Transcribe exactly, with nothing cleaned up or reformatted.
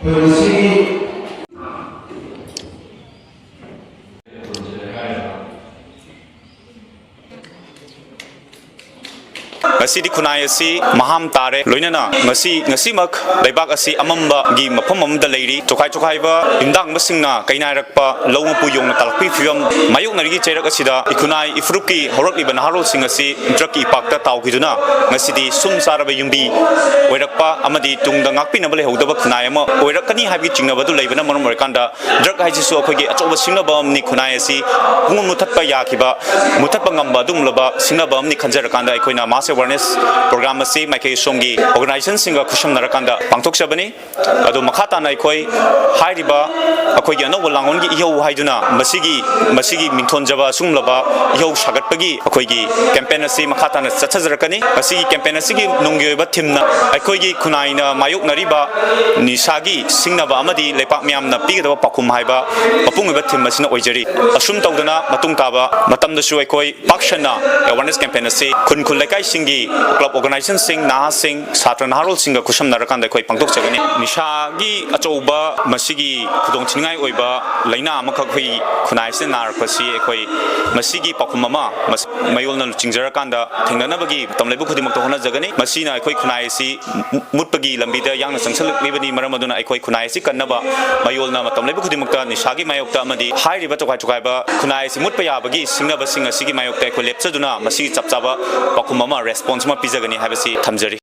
ꯑꯩꯈꯣꯏ ꯉꯁꯤꯒꯤ ꯉꯁꯤꯗꯤ ꯈꯨꯟꯅꯥꯏ ꯑꯁꯤ ꯃꯍꯥꯝ ꯇꯥꯔꯦ꯫ ꯂꯣꯏꯅꯅ ꯉꯁꯤ, ꯉꯁꯤꯃꯛ ꯂꯩꯕꯥꯛ ꯑꯁꯤ ꯑꯃꯝꯕꯒꯤ ꯃꯐꯝ ꯑꯃꯗ ꯂꯩꯔꯤ꯫ ꯇꯣꯈꯥꯏ ꯇꯣꯈꯥꯏꯕ ꯌꯨꯝꯗꯥꯡꯕꯁꯤꯡꯅ ꯀꯩꯅꯥꯏꯔꯛꯄ ꯂꯧ ꯃꯄꯨ ꯌꯣꯡꯅ ꯇꯥꯜꯂꯛꯄꯒꯤ ꯐꯤꯕꯝ ꯃꯥꯌꯣꯛꯅꯔꯤꯒꯤ ꯆꯩꯔꯛ ꯑꯁꯤꯗ ꯏꯈꯨꯟꯅꯥꯏ ꯏꯐꯨꯔꯨꯞꯀꯤ ꯍꯧꯔꯛꯂꯤꯕ ꯅꯍꯥꯔꯣꯜꯁꯤꯡ ꯑꯁꯤ ꯗ꯭ꯔꯒꯀꯤ ꯏꯄꯥꯛꯇ ꯇꯥꯎꯈꯤꯗꯨꯅ ꯉꯁꯤꯗꯤ ꯁꯨꯝ ꯆꯥꯔꯕ ꯌꯨꯝꯕꯤ ꯑꯣꯏꯔꯛꯄ ꯑꯃꯗꯤ ꯇꯨꯡꯗ ꯉꯥꯛꯄꯤꯅꯕ ꯂꯩꯍꯧꯗꯕ ꯈꯨꯟꯅꯥꯏ ꯑꯃ ꯑꯣꯏꯔꯛꯀꯅꯤ ꯍꯥꯏꯕꯒꯤ ꯆꯤꯡꯅꯕ ꯑꯗꯨ ꯂꯩꯕꯅ ꯃꯔꯝ ꯑꯣꯏꯔꯀꯥꯟꯗ, ꯗ꯭ꯔꯒ ꯍꯥꯏꯁꯤꯁꯨ ꯑꯩꯈꯣꯏꯒꯤ ꯑꯆꯧꯕ ꯁꯤꯡꯅꯕ ꯑꯃꯅꯤ꯫ ꯈꯨꯟꯅꯥꯏ ꯑꯁꯤ ꯄꯨꯡꯃꯨꯠ ꯃꯨꯊꯠꯄ ꯌꯥꯈꯤꯕ, ꯃꯨꯊꯠꯄ ꯉꯝꯕ ꯑꯗꯨꯒꯨꯝꯂꯕ ꯁꯤꯡꯅꯕ ꯑꯃꯅꯤ ꯈꯟꯖꯔꯀꯥꯟꯗ ꯑꯩꯈꯣꯏꯅ ꯃꯥꯁ ꯑꯦꯋꯥꯔꯅꯦꯁ ꯄ꯭ꯔꯣꯒ꯭ꯔꯥꯝ ꯑꯁꯤ ꯃꯥꯏꯀꯩ ꯁꯣꯝꯒꯤ ꯑꯣꯔꯒꯅꯥꯏꯖꯦꯁꯟꯁꯤꯡꯒ ꯈꯨꯠꯁꯝꯅꯔꯀꯥꯟꯗ ꯄꯥꯡꯊꯣꯛꯆꯕꯅꯤ꯫ ꯑꯗꯣ ꯃꯈꯥ ꯇꯥꯅ ꯑꯩꯈꯣꯏ ꯍꯥꯏꯔꯤꯕ ꯑꯩꯈꯣꯏꯒꯤ ꯑꯅꯧꯕ ꯂꯥꯡꯑꯣꯟꯒꯤ ꯏꯍꯧ ꯍꯥꯏꯗꯨꯅ ꯃꯁꯤꯒꯤ, ꯃꯁꯤꯒꯤ ꯃꯤꯡꯊꯣꯟꯖꯕ ꯑꯁꯤꯒꯨꯝꯂꯕ ꯏꯍꯧ ꯁꯥꯒꯠꯄꯒꯤ ꯑꯩꯈꯣꯏꯒꯤ ꯀꯦꯝꯄꯦꯟ ꯑꯁꯤ ꯃꯈꯥ ꯇꯥꯅ ꯆꯠꯊꯖꯔꯛꯀꯅꯤ꯫ ꯃꯁꯤꯒꯤ ꯀꯦꯝꯄꯦꯟ ꯑꯁꯤꯒꯤ ꯅꯨꯡꯒꯤ ꯑꯣꯏꯕ ꯊꯤꯝꯅ ꯑꯩꯈꯣꯏꯒꯤ ꯈꯨꯟꯅꯥꯏꯅ ꯃꯥꯌꯣꯛꯅꯔꯤꯕ ꯅꯤꯁꯥꯒꯤ ꯁꯤꯡꯅꯕ ꯑꯃꯗꯤ ꯂꯩꯄꯥꯛ ꯃꯤꯌꯥꯝꯅ ꯄꯤꯒꯗꯕ ꯄꯥꯎꯈꯨꯝ ꯍꯥꯏꯕ ꯃꯄꯨꯡ ꯑꯣꯏꯕ ꯊꯤꯝ ꯑꯁꯤꯅ ꯑꯣꯏꯖꯔꯤ꯫ ꯑꯁꯨꯝ ꯇꯧꯗꯅ ꯃꯇꯨꯡ ꯇꯥꯕ ꯃꯇꯝꯗꯁꯨ ꯑꯩꯈꯣꯏ ꯄꯥꯛ ꯁꯟꯅ ꯑꯦꯋꯥꯔꯅꯦꯁ ꯀꯦꯝꯄꯦꯟ ꯑꯁꯤ ꯈꯨꯟ ꯈꯨꯜ ꯂꯩꯀꯥꯏꯁꯤꯡꯒꯤ ꯀ꯭ꯂꯕ ꯑꯣꯔꯒꯅꯥꯏꯖꯦꯁꯟꯁꯤꯡ, ꯅꯍꯥꯁꯤꯡ, ꯁꯥꯇ꯭ꯔ ꯅꯍꯥꯔꯣꯜꯁꯤꯡꯒ ꯈꯨꯠꯁꯝꯅꯔꯀꯥꯟꯗ ꯑꯩꯈꯣꯏ ꯄꯥꯡꯊꯣꯛꯆꯒꯅꯤ꯫ ꯅꯤꯁꯥꯒꯤ ꯑꯆꯧꯕ ꯃꯁꯤꯒꯤ ꯈꯨꯗꯣꯡꯊꯤꯅꯤꯡꯉꯥꯏ ꯑꯣꯏꯕ ꯂꯥꯏꯅꯥ ꯑꯃꯈꯛ ꯑꯩꯈꯣꯏ ꯈꯨꯟꯅꯥꯏ ꯑꯁꯤꯗ ꯅꯥꯔꯛꯄꯁꯤ ꯑꯩꯈꯣꯏ ꯃꯁꯤꯒꯤ ꯄꯥꯎꯈꯨꯝ ꯑꯃ ꯃꯁ-, ꯃꯌꯣꯜꯅ ꯂꯨꯆꯤꯡꯖꯔꯀꯥꯟꯗ ꯊꯦꯡꯅꯅꯕꯒꯤ ꯃꯇꯝ ꯂꯩꯕ ꯈꯨꯗꯤꯡꯃꯛꯇ ꯍꯣꯠꯅꯖꯒꯅꯤ꯫ ꯃꯁꯤꯅ ꯑꯩꯈꯣꯏ ꯈꯨꯟꯅꯥꯏ ꯑꯁꯤ ꯃꯨꯠꯄꯒꯤ ꯂꯝꯕꯤꯗ ꯌꯥꯡꯅ ꯆꯪꯁꯤꯜꯂꯛꯂꯤꯕꯅꯤ꯫ ꯃꯔꯝ ꯑꯗꯨꯅ ꯑꯩꯈꯣꯏ ꯈꯨꯟꯅꯥꯏ ꯑꯁꯤ ꯀꯟꯅꯕ ꯃꯌꯣꯜꯅ ꯃꯇꯝ ꯂꯩꯕ ꯈꯨꯗꯤꯡꯃꯛꯇ ꯅꯤꯁꯥꯒꯤ ꯃꯥꯌꯣꯛꯇ ꯑꯃꯗꯤ ꯍꯥꯏꯔꯤꯕ ꯇꯣꯈꯥꯏ ꯇꯣꯈꯥꯏꯕ ꯈꯨꯟꯅꯥꯏ ꯑꯁꯤ ꯃꯨꯠꯄ ꯌꯥꯕꯒꯤ ꯁꯤꯡꯅꯕꯁꯤꯡ ꯑꯁꯤꯒꯤ ꯃꯥꯌꯣꯛꯇ ꯑꯩꯈꯣꯏ ꯂꯦꯞꯆꯗꯨꯅ ꯃꯁꯤꯒꯤ ꯆꯞ ꯆꯥꯕ ꯄꯥꯎꯈꯨꯝ ꯑꯃ, ꯔꯦꯁꯄꯣꯟꯁ ꯑꯃ ꯄꯤꯖꯒꯅꯤ ꯍꯥꯏꯕꯁꯤ ꯊꯝꯖꯔꯤ꯫